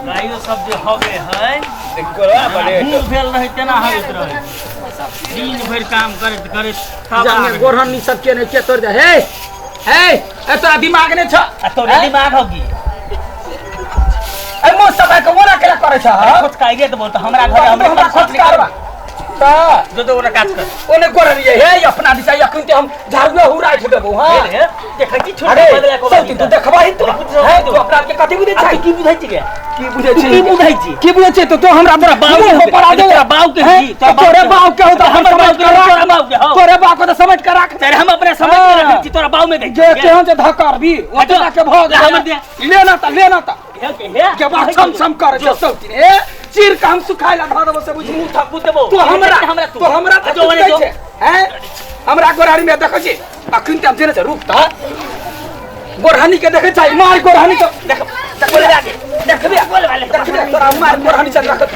गाइयो सब जे हगे है मुँह भेल रहै तेना हगैत रहै। दिन भरि काम करैत करैत थका जाने गेल। गोरहनी सब के नहीं के तोड़ दे। हे हे, ए तोरा दिमाग नहीं छ? आ तोरे दिमाग होगी। ए मुंह सब के ओना केला करै छ? खोज काइगे त बोलत हमरा घर हमरा हमरा खोज करबा त जो तो ओना काज कर। ओने गोरहनी हे अपना दिशा अखन ते हम झाड़ुआ हुराइ देबो। हां हे देखै छी छोट अरे बदला को सब तू देखबा ही तू हे तू अपना के कथी बुझै आ छै? तू की बुझै छी गे? की बुझै तू छी? की बुझै छी? की बुझै छी? तो तू हमरा तोरा बाऊ मुंह के पर आ तोरा बाऊ के हैं? ही, तोरा तो तोरे बाऊ बाऊ के हो तो हम हमर समझ बाऊ के के हो, राख। तोरा बाऊ के हो। तोरे बाऊ के तो समझ के राख। तेरे हम अपने समझ के हाँ। रखै छी, तोरा बाऊ में गई जे केहन जे धकर भी ओतना के भऽ ले हमर दे। ले ना त, ले ना त। हे के हे के बात छम छम करे छै सब दिन। ए चीर के हम सुखाय ला धऽ देबो से बुझी। मुंह थप्पू देबो। तू हमरा हमरा तू हमरा जो ओने जो। छै हैं हमरा गोरारी में देखै छी अखन त हम जेने छै रुक त गोरहानी के देखै छै मार गोरहानी तो देख बोले आगे देखबे बोले वाले देखबे तोरा मार गोरहानी से रख के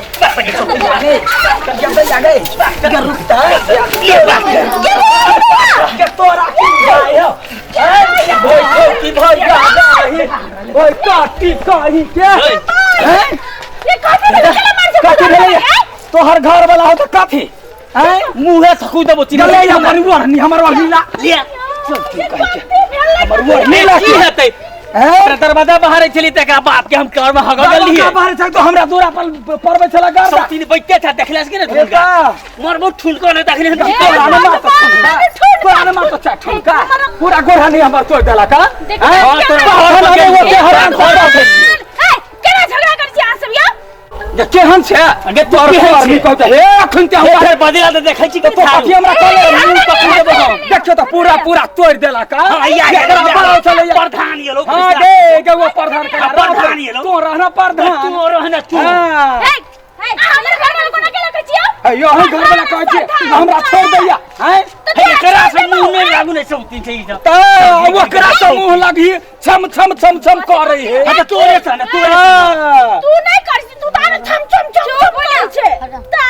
रुक त के तोरा की भाई हो ओए की भाई गाही ओए काटी काही के हैं ये कथी भेलै? केना मार छै? कथी भेलै? तोहर घर वाला हो त कथी हैं? मुंहे थकू देबो चिन्ह चले या हमर वरनी, हमर वरनी ला ले। चल की कहि के हमर हमर वरनी ला की हेतै? हैं? तोरा दरवाजा बाहर छली त एकरा बाप के हम कर में हगल दरवाजा लिए बाहर छै तो हमरा दूरा पर परबै छला सब गर्दा। तीन बैठते था देखला के ने ए ठुनका बा। मोर मुंह ठुनको ने देखले हम। तोरा ने मार तो ठुनका, तोरा ने मार तो चा ठुनका, पूरा गोरहानी हमर तोड़ देला का हैं? हाँ, तोरा तोहर घर हमे पर ओते हरान घर पर कर ए, केना झगड़ा करै छी अहाँ सब यौ? जे केहन छै? अगे तू तोहर केहन घर छै? कहते हे अखन ते हे हमरा फेर बदला त देखै छी तो के कथी हमरा कहले मुंह पकड़ देबो हम। देखियो त पूरा पूरा तोड़ देला का। हां या एकरा बड़ाओ छलै या। प्रधान ये लोग। हां गे गे वो प्रधान के हाँ, प्रधान ये लोग। तू रहना प्रधान। तू रहना तू। हां ए, ए, हमर घर वाला कोना केना कहै छी यौ? अयो हम घर वाला कहै छी हमरा छोड़ दैया हैं? हे एकरा से मुंह नहीं लागू नहीं सब तीन छै ई सब। त ओकरा से मुंह लगी छम छम छम छम करे हे। हां त तोरे छ ने तोरे। हाँ। तू नहीं करै छी, तू त आरो छम छम छम छम करै छै। ता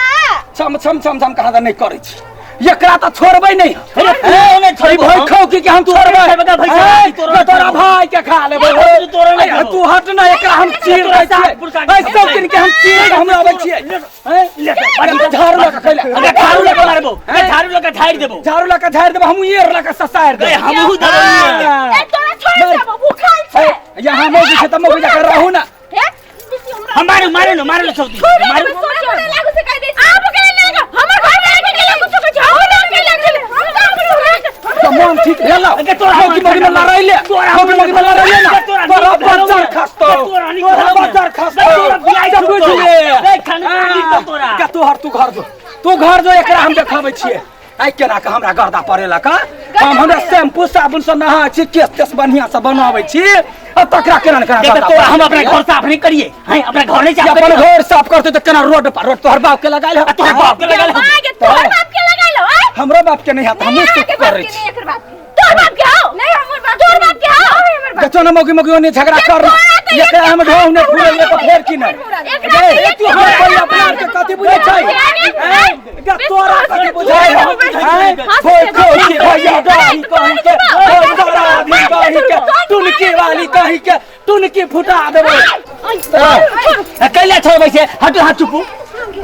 छम छम छम छम कहाँ नहीं करै छी। एकरा त छोड़बै नहीं। अरे तू नहीं छोड़बो। भाई खाओ की के हम छोड़बै? छोड़बै का भाई? ए, तोरा तोरा भाई के खा लेबै। ए, तोरा नहीं ए, खेबो। तू हट ना, एकरा हम चीर तोरा दै छियै। सात पुरखा के ए, सब दिन के हम चीर के हम आबै छियै। हैं? ले अरे, झाड़ू लऽ के खैला। अरे झाड़ू लगा मारबो, अरे झाड़ू लगा झाड़ देबो। झाड़ू लऽ के झाड़ि देबो, हमहूँ एर लऽ के ससारि ए देबो। हमहू देबो। हाँ। ए, तोरा छोड़ देबो, भूखल छै। ए, यहाँ मौगी छै त मौगी जाके रहू ना। हे, बेसी हमरा हम मारू मारू न मारू सब तीन छोड़े मारू। देबै, सोचो ने लागू से कहि दै छी। आप केना लगा? हमर घर वाला के केना कुछो कहै छै? हम केना लागल? हम तो मन ठीक भेल? अगे तोरा मौगी मौगी में लड़ाई ले, तोरा मौगी मौगी में लड़ाई ले ना। तोरा तोरा नीक भेलौ बच्चा ने। खसतो। तोरा नीक तोरा भेलौ ने। बच्चा खसतो। तोरा बियाह सब छुटतो। बुझि ले। ए, खाना खाना तोरा। के तू हर तू घर जो, तू घर जो, एकरा हम देखाबै छियै आइ केना के हमरा गर्दा पड़ेला का। हम हमरा शैम्पू साबुन से नहा छी, केस तेस बढ़िया से बनाबै छी आ तकरा केना ने केना देख गर्दा तोरा हम पड़ेला। अपना घर साफ नहीं करिए हैं, अपना घर नहीं साफ अपन करिए। घर साफ करते तो केना रोड पर रोड तोहर बाप के लगाइल है? तोहर बाप के लगाइल है। माय के, तोहर बाप के लगाइल हो, आय? हमरो बाप के नहीं हाथ हमहूँ नहीं, सुख अहाँके बाप करै के छी। नहीं, एकर बाप के। तोहर बाप के हौ? नहीं, हमर बाप तोहर बाप के हौ? हमर बाप देखो ना मौगी मौगी ओने झगड़ा कर तोरा तऽ एकरा हम ढोंग ने फूले ले तो फेर की नहीं। एकरा ए, तऽ तू हमर कोई अपना के कथी बुझै छै? हैं? गे तोरा कथी बुझै है? हैं? कोई कोई की भैया डाही कहीं के, कोई तोरा भी कहीं के, टुनकी वाली कहीं के, टुनकी फुटा देबै। ए, कैला छोड़बै से हटू हाथ चुपू।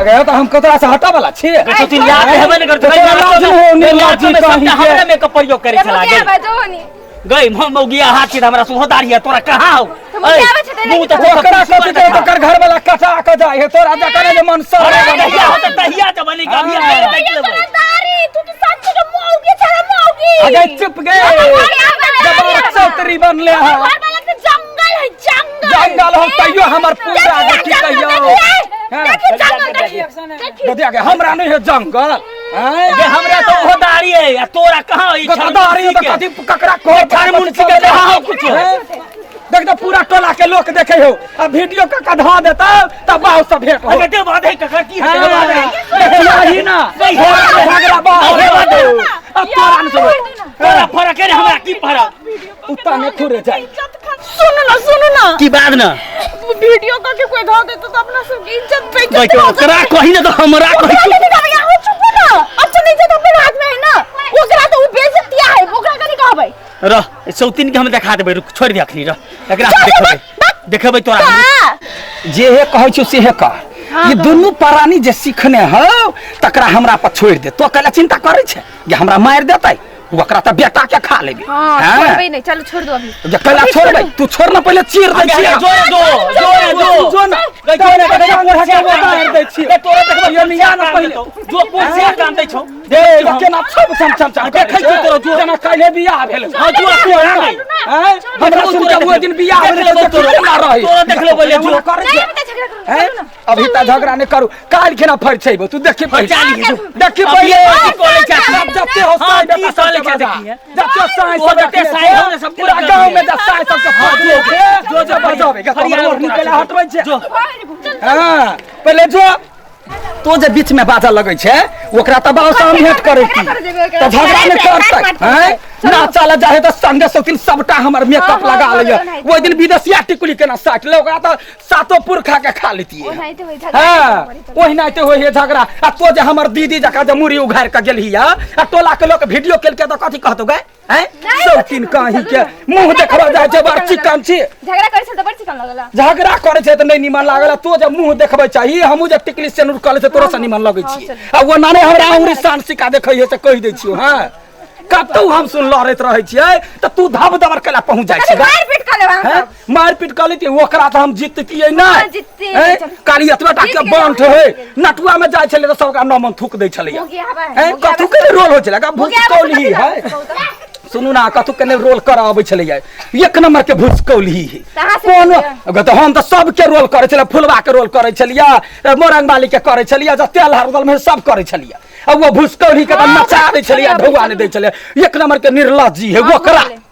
अगे तऽ हम कतरा से हटा वाला छी। तो तीन याद हेबे ने करतो। तोरा लाज हो ने लाजी कहीं के। हमरा मेकअप प्रयोग करे छला गई गई हम मौगिया हाथ छी त हमरा सुहोदारी है तोरा कहाँ हो? मौगिया आबै छै तैं मुंह तऽ ओकरा कथी के तोकर घर वाला कटा के जाय है तोरा जकरे जे मन सर अरे तहिया हो त तहिया त बनी कभी देख लेबै। दारी तू तो सच के मौगी छला मौगी। अगे चुप गए जबर चौतरी बनले है। घर वाला के जंगल है जंगल। जंगल हो तैयो हमर पूरा देखी कहियो। हैं? देखी जंगल देखी। ददिया के हमरा नहीं है जंगल हैं? गे हमरा तो ओहो दाढ़ी है आ तोरा कहाँ है? ककरा दाढ़ी है त कथी ककरा कोर छानमुन के कहाँ हो कुछो? हैं? देख त पूरा टोला के लोग देखे हो आ वीडियो का कधा देता तब बाहु से भेंट हो। अगे दे बात है ककर की है बात है। देखिया ही ना झगड़ा बाहु अब तोरा नहीं सुनो। तोरा फरक है हमरा की फरक? उतना नहीं खुरे जाए। सुन ना सुन ना की बात ना वीडियो का के कोई धो देते तो अपना सब की इज्जत बेइज्जत भाई ओकरा कही ना तो हमरा कही। चुप ना, अपन इज्जत अपन हाथ में है ना। ओकरा तो उ बेइज्जतिया है, ओकरा कनी कहबै? रह सौतीन के हम देखा देबै, रुक छोड़ दे अखनी रह एकरा हम देखबै देखबै तोरा हम। का जे हे कहै छियौ सेहे कर। ई दुनू प्राणी जे सीखने हौ तकरा हमरा पर छोड़ि दे। तो कैला चिंता करै छै जे हमरा मारि देतै? ओकरा तऽ बेटा के खा लेबे। हाँ, हैं? छोड़बै नहीं, चलो छोड़ दो अभी। जे कैला अभी छोड़ छोड़बै? दो। तू छोड़ ना, पहिले चीर दै छियै। जो जो जो जो जो ना। गई जो ना, गई तोरा के मारि दै छियै। तोरा देखबै ये मियाँ ना पहिले। जो पोसिया कान दै छौ। दे केना छम छम छम छम देखै छियौ तोरा, जो। जेना काल्हे बियाह भेल। हाँ, जो तू आ गई। हैं? हमरा सुन के ओहि दिन बियाह भेल देख लेबौ तऽ तोरा। केना रही? तोरा देख लेबौ ले, जो। करै नहीं छै। अभी तक झगड़ा करो, हैं? चलो ना। अभी तक झगड़ा नहीं करू, काल्हि खेना फर छै तू देखी पहिले। फरिछा लिहे, जो। देखी अभी पहिले। की करै छै? सब जते हो हाँ, साई की बेटा करै सबके छै बजा। देखी, हैं? जते साई ओ सब जते देखने साई छै, हो ने सबके पूरा लगा गाँव में दिए। जब साई सबके फर जो, जो जो, जो बजाबे फरिया तोहर निकले हटबै छै। जो। हाँ, पहिले जो तो जे बीच में बाजा लगै छै ओकरा तऽ बाबू साहब भेंट करै की तऽ झगड़ा नहि करतै? हैं, ना चल जाए तऽ संगे सौतीन सबटा हमर मेकअप हाँ, लगा हाँ, लैया। ओनाहिते। ओहि दिन विदेशिया टिकुली केना साटि ले, ओकरा तऽ सातो पुरखा के खा लेतियै। ओनाहिते होइ झगड़ा। हाँ, ओहिनाहिते होइ है झगड़ा। आ तो जे हमर दीदी जकाँ जे मुड़ी उघारि कऽ गेलही आ टोला के लोक वीडियो केलकै तऽ कथी कहतौ गै? हैं, सौतीन कहीं के मुंह देखबऽ जाइ छै, बड़ चिकन छी। झगड़ा करै छल तऽ बड़ चिकन लगला। झगड़ा करै छै तऽ नहि निमन लागल, तो जे मुंह देखबै चाही। हमहूँ जे टिकली सेनुर कऽ लै छै तोरो से निमन लगै हाँ, छी। चलू। आ ओ नाने हमरा उंगरी सान सिक्का देखै है से कहि दै छियौ। हाँ, कतौ हम सुन लड़ैत रहै छियै तऽ तू धब दबर कैला पहुँच जाइ छी? मार पीट कर लेब अहाँ हैं? सब। मारपीट कऽ लेतियै ओकरा तऽ हम जीततियै नहि। हाँ, जीततियै हैं? नहि, चलू। काली एतबे टा जीत के गेलियै, बंठ जीत है गेलियै। नटुआ में जाइ छलै तऽ सबका नमन थूक दै छलैया। मोगी हवा है, हैं? मोगी हवा कथू के रोल होइ छलै मोगी हवा भूसकौली से है। कथी लागत? सुनू ना, कथू के रोल करऽ अबै छलैया, एक नंबर के भूसकौली है। तऽ अहाँ से कोनो बुझलियै? तऽ हम तऽ सबके रोल करै छलियै, फुलवा के रोल करै छलियै, मोरंग वाली के करै छलियै, जते हरदल में सब करै छलियै। आ वो भूसकौली के तऽ हाँ, नचा दै छलियै, चलिए, ढौआ नहि दै छलियै। एक नंबर के निर्लज जी है हाँ, ओकरा। भऽ गेलै।